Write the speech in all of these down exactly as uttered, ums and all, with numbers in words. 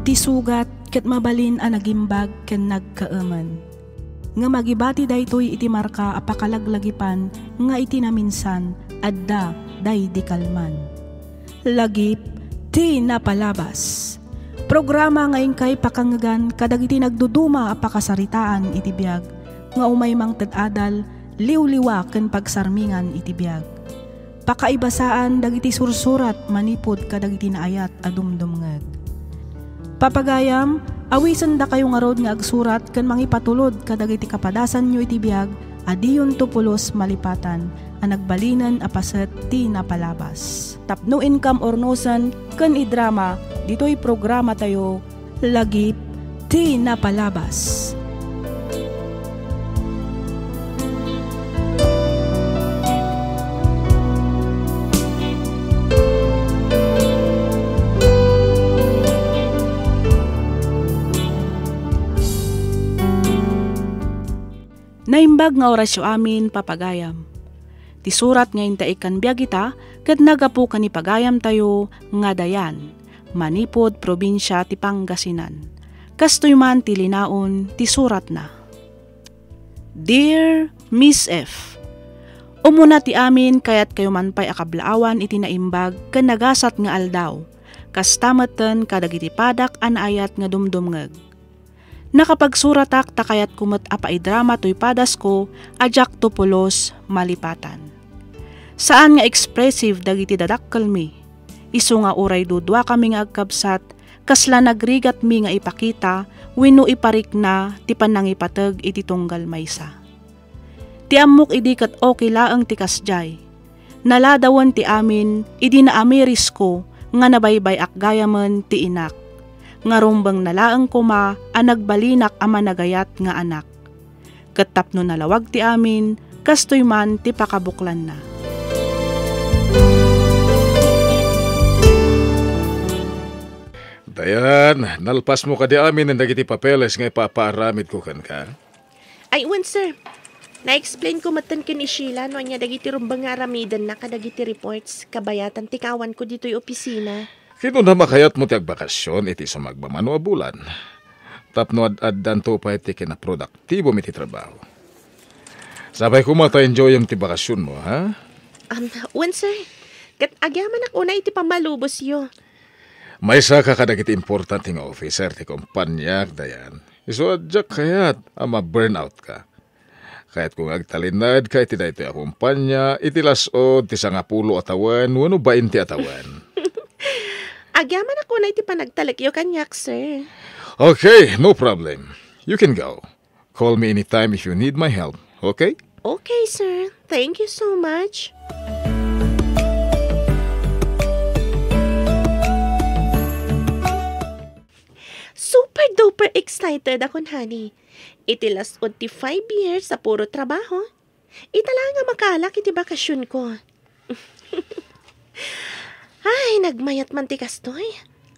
Ti sugat ket mabalin a nagimbag ken nagkaemen. Ngem agibati daytoy iti marka a pakalaglagipan nga iti naminsan, adda daydi kalman. Lagip ti napalabas. Programa nga inkay pakangngegan kadagiti nagduduma a pakasaritaan iti biag nga umay mangted adal, liwliwa ken pagsarmingan iti biag. Pakaibasaan dagiti sursurat manipud kadagiti naayat a dumdumngeg. Papagayam, awisendakayo ngarud nga agsurat ken mangipatulod kadagiti kapadasanyo iti biag a diyonto pulos malipatan a nagbalinen a paset ti napalabas. Tapno inkam urnosen ken idrama ditoy programatayo, Lagip ti Napalabas. Naimbag nga orasyo amin, papagayam. Ti surat nga inta ikkan biag ita ket naggapu ken ni pagayamtayo nga Dayan, manipud probinsia ti Pangasinan. Kastoy man ti linaon ti suratna. Dear Miss F, umuna ti amin, kayatkayo man pay a kablaawan iti naimbag ken nagasat nga aldaw. Kasta metten kadagiti padak a naayat nga dumdumngeg. Nakapagsuratak ta kayatko met a paidrama toy padasko a diakto pulos malipatan. Saan nga expressive dagiti dadakkelmi, isu nga uray duduakami nga agkabsat, kasla nagrigatmi nga ipakita wenno iparikna ti pannangipateg iti tunggal maysa. Ti ammok idi ket okay laeng ti kasdiay. Naladawen ti amin idi naamirisko nga nabaybay-ak gayamen ti inak. Nga rumbengna laeng koma a nagbalinak a managayat nga anak. Ket tapno nalawag ti amin, kastoy man ti pakabuklanna. Dayan, nalpasmo kadi amin dagiti papeles nga ipapaaramidko kenka? Ay, wen, sir. Na-explain ko metten ken ni Sheila no ania dagiti rumbeng nga aramidenna kadagiti reports kabayatan ti kaawanko ditoy opisina. Kinunam a kayatmo ti agbakasyon iti sumagmamano a bulan. Tapno ad-addanto pay ti kinaproduktibo mi ti trabaho. Sapay koma ta enjoyem ti bakasyonmo, ha? Um, wen, sir. Ket agyamanak unay iti pammalubosyo. Maysa ka kadagiti importante nga officer ti kumpaniak, Dayan. Isu a diak kayat a ma-burnout ka. Kayatko nga agtalinaed ka iti daytoy a kumpania iti las-ud ti sangapulo a tawen wenno bainte a tawen. Agyamanak unay ti panagtalekyo kaniak, sir. Okay, no problem. You can go. Call me anytime if you need my help, okay? Okay, sir. Thank you so much. Super duper excited akon, honey. Iti las-ud ti five years a puro trabaho, ita la nga makaalak iti bakasyonko. Ay, nagmayat man ti kastoy.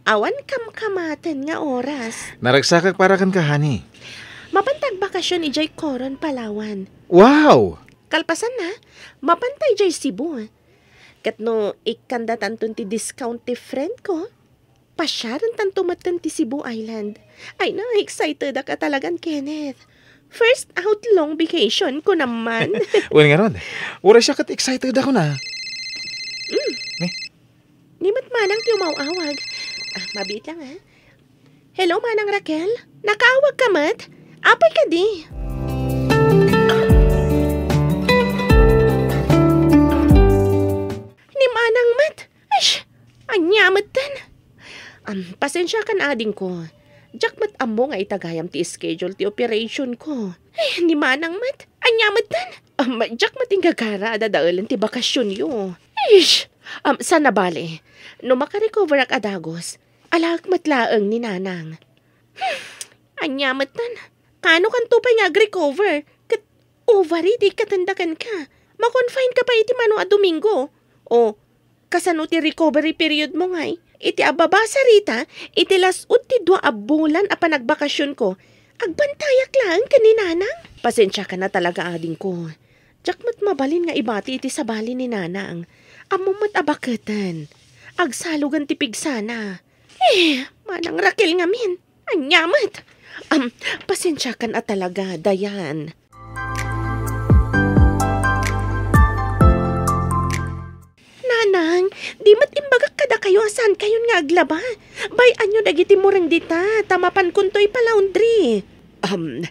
Awan kamkamaten nga oras. Naragsakak para kenka, honey. Mapanta agbakasyon idiay Coron, Palawan. Wow! Kalpasanna, mapanta idiay Cebu. Ket no ikkandatanton ti discount ti friend ko, pasiarentanto metten ti Cebu Island. Ay, na-excited ak a talagan, Kenneth. First out long vacation ko naman. Wen ngarud, uray siak ket excited ako na. Mm. Ne? Ni met manang ti umaw-awag. Ah, mabiit lang, ha? Hello, Manang Raquel? Nakaawag ka met? Apay kadi? Ni manang met? Ay, ania metten? Am, pasensiakan, adingko. Diak met ammo nga itagayam ti schedule ti operation ko. Ay, ni manang met? Ania metten? Am, diak met inggagara a dadaelen ti bakasyonyo. Ish! Am, sana bale, no makarecoverak a dagus, alaek met laeng ni nanang. Hmm, ania metten? Kano kanto pay nga agrecover? Ket ovary ti ikkatenda kenka. Makonfine ka pay iti mano a Domingo. O, kasano ti recovery period mo ngay? Iti abbabasarita, iti las-ud ti dua a bulan a panagbakasionko, agbantayak laeng ken ni nanang. Pasensiakan a talaga, adingko. Diak met mabalin nga ibati iti sabali ni nanang. Ammom met a baketen. Agsalogan ti pigsana. Eh, manang Raquel ngamin. Ania met? Am, pasensiakan a talaga, Dayan. Nanang, di met imbagak kadakayo a saankayon nga aglaba. Bay-anyo dagiti mureng dita, ta mapankonto ipalaundri. Am,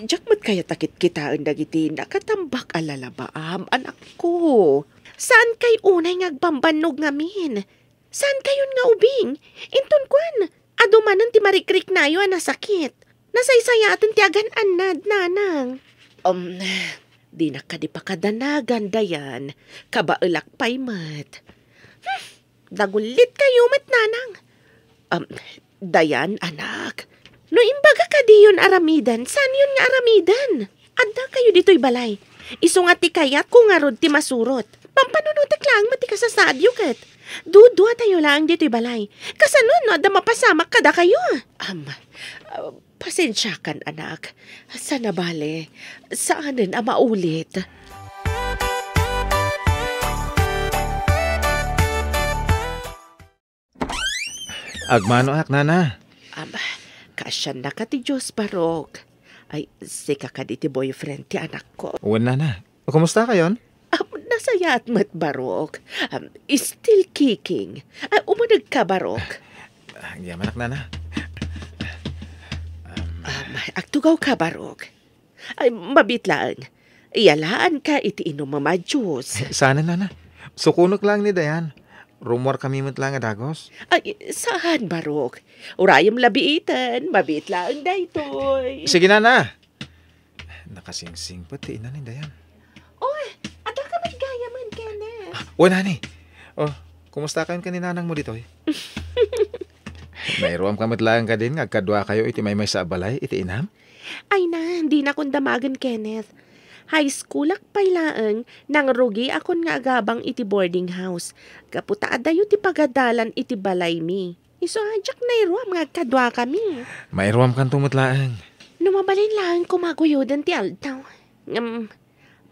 diak met kayat a kitkitaen dagiti nakatambak a lalabaam, anakko. Saankay unay nga agbambannog ngamin? Saankayon nga ubing? Inton kuan, adu manen ti marikriknayo a nasakit. Nasaysayaten ti agan-annad, nanang. Um, dinak kadi pakadanagan, Dayan. Kabaelak pay met. Hmm, dagullit kayo met, nanang. Um, Dayan, anak. No imbaga kadiyon aramiden, saanyon nga aramiden? Adda kayo ditoy balay. Isu nga ti kayatko ngarud ti masurot. Pampanunotek laeng met ti kasasaadyo ket. Dudua tayo laeng ditoy balay. Kasano no adda mapasamak kadakayo? Am, ah, pasensiakan, anak. Sana bale, saanen a maulit. Agmanoak, nana. Am, kaasiannaka ti Dios, Barok. Ay, sika kadi ti boyfriend ti anakko. Wen, nana. Kumusta kayon? Am, nasayaat met, Barok. Am, still kicking. Ay, umunegka, Barok. Agyamanak, nana. Am, agtugawka, Barok. Ay, mabiit laeng. Iyalaanka iti inumem a juice. Saan, nana. Sukonek laeng ni Dayan. Rummuarkami met laeng a dagus. Ay, saan, Barok? Urayem la biiten. Mabiit laeng daytoy. Sige, nana. Nakasingsingpet ti ina ni Dayan. Oy, adda ka met gayamen, Kenneth? Ah, wen, honey. Oh, kumusta kayon ken ni nanang mo ditoy? Nairuamka met laeng kadin nga agkaduakayo iti maymaysa a balay iti inam? Ay na, dinakon damagen, Kenneth. High schoolak pay laeng, nangrugiakon nga agabang iti boarding house. Gapu ta adayo ti pagadalan iti balaymi. Isu a diak nairuam nga agkaduakami. Mairuamkanto met laeng. No mabalin laeng koma guyoden ti aldaw. Ngem,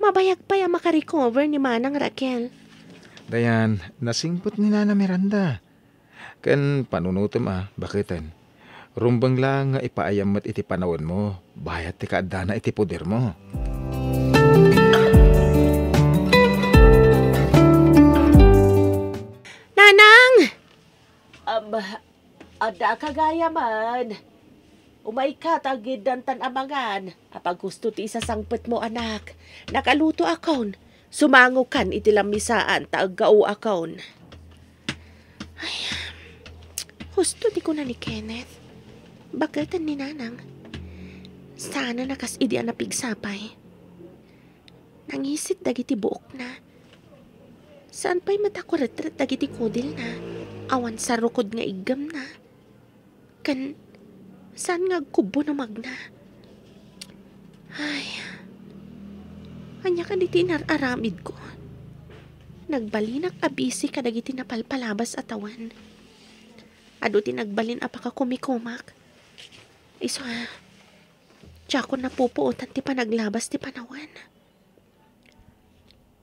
mabayag pay a makarecover ni Manang Raquel. Dayan, nasingpet ni Nana Miranda. Ken panunotem a, baketen. Rumbeng laeng nga ipaayam met iti panawenmo, bayat ti kaaddana iti podermo. Nanang! Am, adda ka gayamen. Umayka ta aggiddantan a mangan. Apaghusto ti isasangpetmo, anak. Nakalutoakon. Sumangokan iti lamisaan ta aggaoakon. Ay, husto ti kuna ni Kenneth. Baketen ni Nanang. Saan a kas idi a napigsa pay. Nangisit dagiti buokna. Saan pay met a kuretret dagiti kudilna. Awan sarukod nga iggemna. Ken saan nga agkubbo no magna. Ay, ania kadi ti inar-aramidko? Nagbalinak a busy kadagiti napalpalabas a tawen. Adu ti nagbalin a pakakumikumak. Isu a, diakon napupuotan ti panaglabas ti panawen.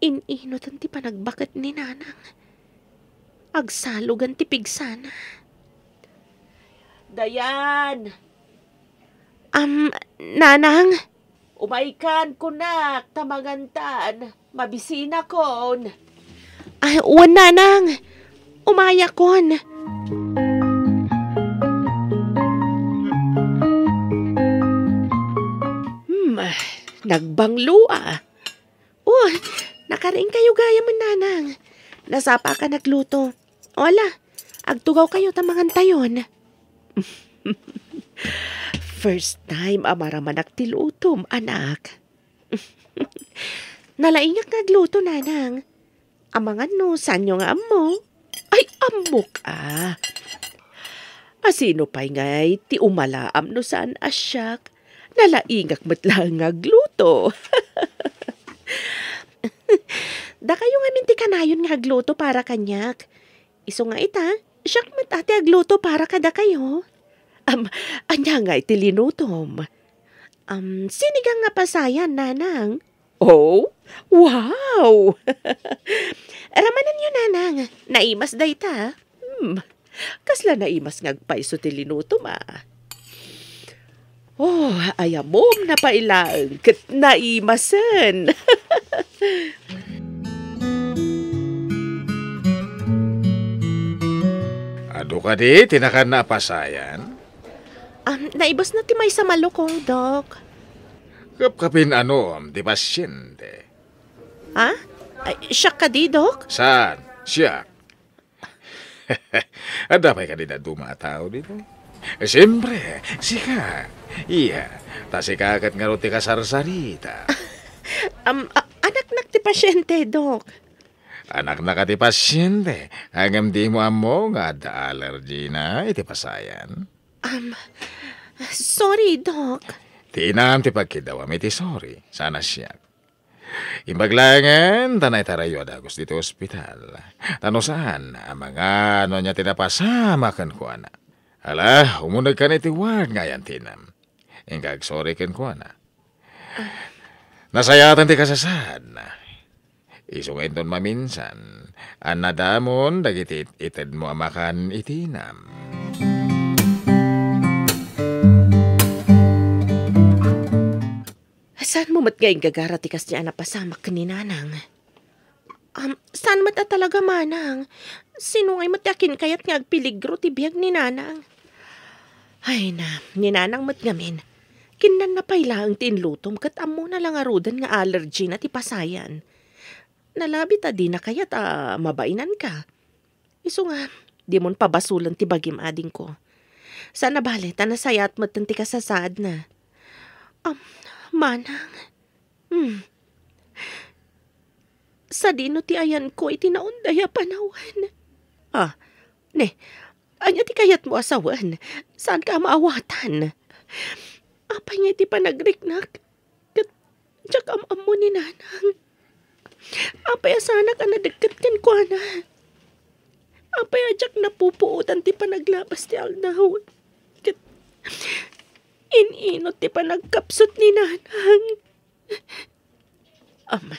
In-inutan ti panagbaket ni Nanang. Agsalogan ti pigsana. Dayan! Am, Nanang? Umaykan, kunak, ta mangantan. Mabisinakon. Ay, wen, Nanang. Umayakon. Hmm, nagbanglo, ah. Oh, nakariingkayo gayamen, Nanang. Nasapaka nagluto. O ala, agtugawkayo ta mangantayon. First time a maramanak ti lutom, anak. Nalaingak nga agluto, Nanang. Amangan no saanyo nga ammo? Ay, ammok a. A sino pay ngay ti umalaam no saan a siak? Nalaingak met laeng nga agluto. Dakayo ngamin ti kanayon nga agluto para kaniak. Isu nga ita, siak met a ti agluto para kadakayo. Am, ania ngay ti linutom? Am, sinigang nga pasayan, Nanang. Oh, wow! Ramananyo, Nanang. Naimas dayta. Hmm. Kasla naimas nga agpayso ti linutom, a. Oh, ay ammom, napay laeng ket naimasen. Adu kadi ti nakanna a pasayan? Um, naibusna ti maysa malukong, Dok. Kapkapin anom ti pasyente? Ha? Ay, siak kadi, Dok? Saan? Siak. Adda pay kadi dadduma a tao ditoy? Siempre, sika. Iya, ta sika ket ngarud ti kasarsarita. Am, a-, anaknak ti pasyente, Dok. Anaknak ti pasyente, ngem dimo ammo nga adda allergy na iti pasayan? Am, sorry, Dok. Ti inam ti pagkiddawam iti sorry, saan a siak. Imbag laengen ta naitarayo a dagus ditoy ospital. Ta no saan, amangan no ania ti napasamak kenkuana. Ala, umunegkan iti ward nga ayan ti inam. Inka agsorry kenkuana. Nasayaatan ti kasasaadna. Isu nga inton maminsan, annadamon dagiti it-, itedmo a makan iti inam. Saanmo met nga inggagara ti kasdiay a napasamak ken ni Nanang? Am, saan met a talaga, Manang? Sino ngay met ti akinkayat nga agpeligro ti biag ni Nanang? Ay na, ni Nanang met ngamin. Kinnanna pay laeng ti inlutom ket ammona la ngaruden nga allergy na ti pasayan. Nalabi ta dina kayat a mabainanka. Isu nga, dimon pabasolen ti bagim, adingko. Saan a bale, ta nasayaat metten ti kasasaadna. Am, Manang. Hmm. Sadino ti ayanko iti naunday a panawen? Ah, ne, ania ti kayatmo a sawen? Saanka a maawatan? Apay ngay ti panagriknak? Ket diak am-ammo ni Nanang. Apay a saanak a nadekket kenkuana? Apay a diak napupuotan ti panaglabas ti aldaw? Ket in-inut ti panagkapsut ni Nanang. Am,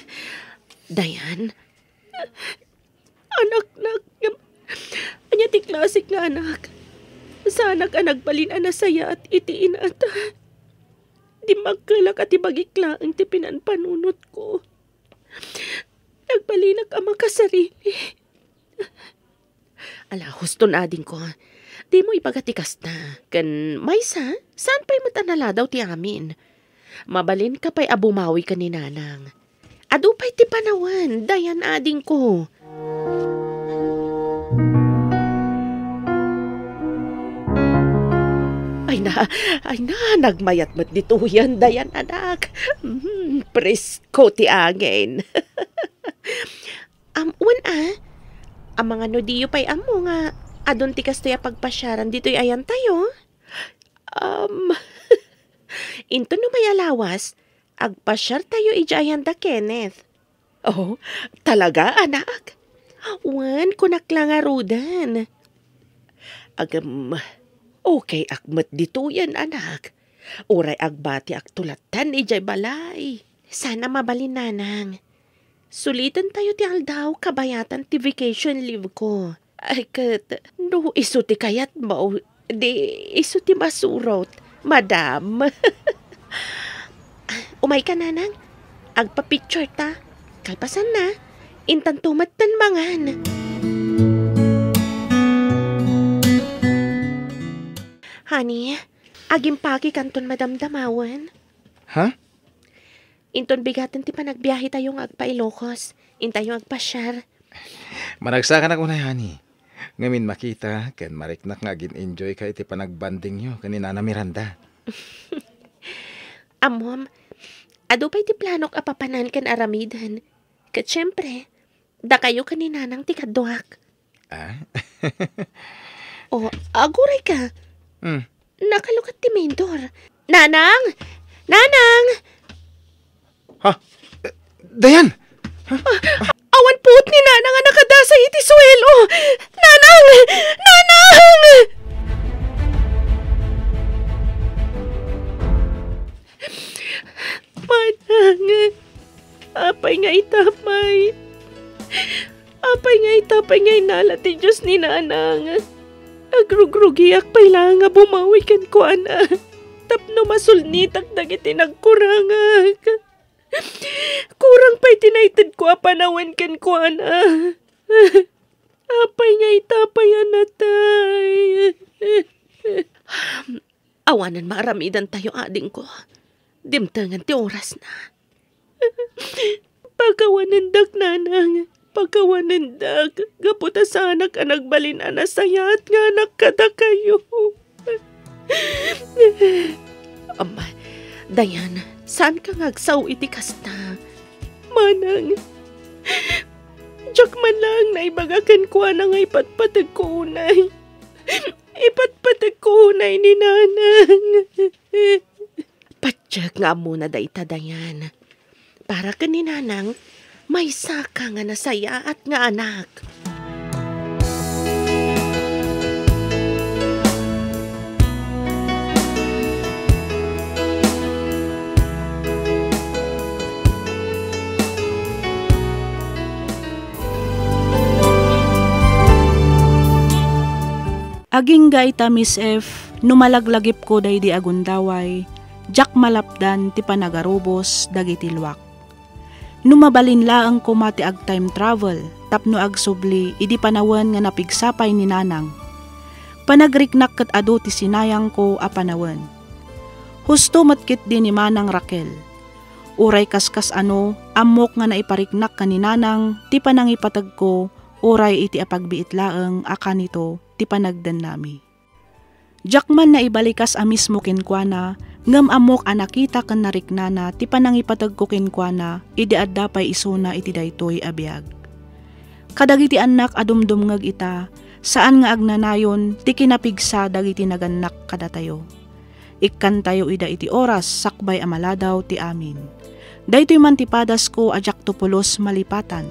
Dayan, anaknak, ngem ania ti klasik nga anak? Saanak a nagbalin a nasayaat iti inata. Dimmakkelak a ti bagik laeng ti pinanpanunotko. Nagbalinak a makasarili. Ala, huston, adingko. Dimo ibaga ti kasta. Ken maysa, saan pay met a naladaw ti amin? Mabalinka pay a bumawi ken ni Nanang. Adu pay ti panawen, Dayan, adingko. Ay na, ay na, nagmayat met ditoyen, Dayan, anak. Mm, presko ti angin. Am, wen a, amangan no diyo pay ammo nga adun ti kastoy a pagpasiaran ditoy ayantayo? Am, inton umay a lawas, agpasiartayo idiay ayanda Kenneth. Oh, talaga, anak? Wen, kunak la ngaruden. Agem, okay ak met ditoyen, anak. Uray agbatiak tulatan idiay balay. Saan a mabalin, Nanang. Sulitentayo ti aldaw kabayatan ti vacation leave ko. Ay, ket no isu ti kayatmo, di isu ti masurot, madam. Umayka, Nanang. Agpa-picture ta. Kalpasanna, intanto metten mangan. Honey, agimpakikanton madamdamawen. Ha? Inton bigaten ti panagbiahetayo nga agpa-Ilocos, intayo agpasiar. Managsakanak unay, honey. Ngamin makita ken mariknak nga agin-enjoyka iti panagbandingyo ken ni Nana Miranda. Ammom, adu pay ti planok a papanan ken aramiden. Ket siempre, dakayo ken ni Nanang ti kaduak. Ah? Oh, aguray ka. Hmm. Nakalukat ti main door. Nanang! Nanang! Ha? Eh, Dayan! Ha? Awan puot ni Nanang a nakadasay iti suelo! Nanang! Nanang! Manang, apay nga ita pay? Apay nga ita pay nga inala ti Dios ni Nanang? Nagrugrugiak pay laeng nga bumawi kenkuana tapno masulnitak dagiti nagkurangak. Kurang pay ti naitedko a panawen kenkuana. Apay nga ita pay a natay? Awanen maaramidantayo, adingko. Dimtengen ti orasna. Pakawanendak, nanang. Pakawanendak. Gapu ta saanak a nagbalin a nasayaat nga anak kadakayo. Amma, Dayan, saanka nga agsao iti kasta? Manang, diak man laeng naibaga kenkuana nga ipatpategko unay. Ipatpategko unay ni nanang. Patiek nga ammona dayta, Dayan. Para ken ni nanang, maysaka nga nasayaat nga anak. Agingga ita, Miss F, no malaglagipko daydi a gundaway, diak malapdan ti panagarubos dagiti luak. No mabalin laeng koma ti ag-time travel tapno agsubli idi panawen nga napigsa pay ni nanang, panagriknak ket adu ti sinayangko a panawen. Husto met ketdi ni Manang Raquel. Uray kaskas-ano, ammok nga naipariknak ken ni nanang ti panangipategko uray iti apagbiit laeng a kanito ti panagdennami. Diak man naibalikas a mismo kenkuana, ngem ammok a nakita ken nariknana ti panangipategko kenkuana idi adda pay isuna iti daytoy a biag. Kadagiti annak a dumdumngeg ita, saan nga agnanayon ti kinapigsa dagiti nagannak kadatayo. Ikkantayo ida iti oras sakbay a maladaw ti amin. Daytoy man ti padasko a diakto pulos malipatan.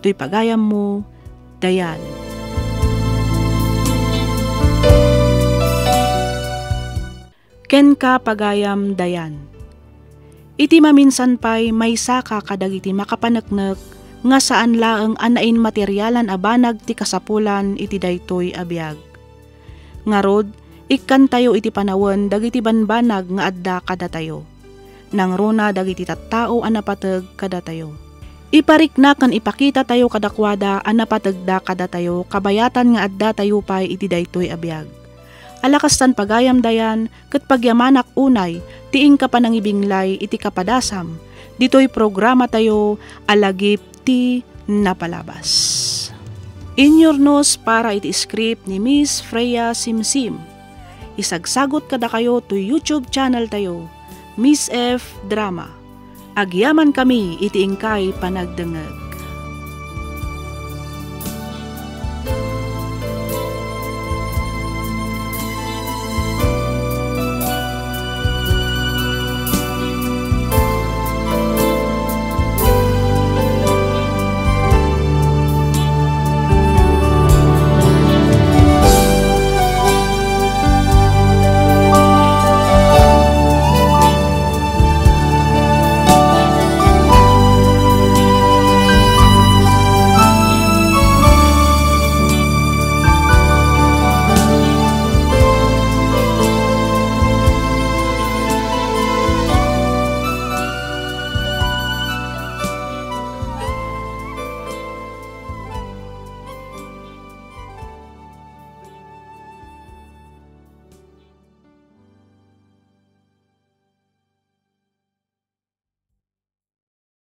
Toy pagayammo, Dayan. Kenka, pagayam Dayan. Iti maminsan pay, maysaka kadagiti makapaneknek nga saan laeng a nainmaterialan a banag ti kasapulan iti daytoy a biag. Ngarud, ikkantayo iti panawen dagiti banbanag nga adda kadatayo. Nangruna dagiti tattao a napateg kadatayo. Iparikna ken ipakitatayo kadakuada a napategda kadatayo kabayatan nga addatayo pay iti daytoy a biag. Ala kastan, pagayam Dayan, ket pagyamanak unay ti inka panangibinglay iti kapadasam ditoy programatayo a Lagip ti Napalabas. Inyurnos para iti script ni Miss Freya Simsim. Isagsagot kadakayo toy YouTube channel tayo, Miss F Drama. Agyamankami iti inkay panagdengngeg.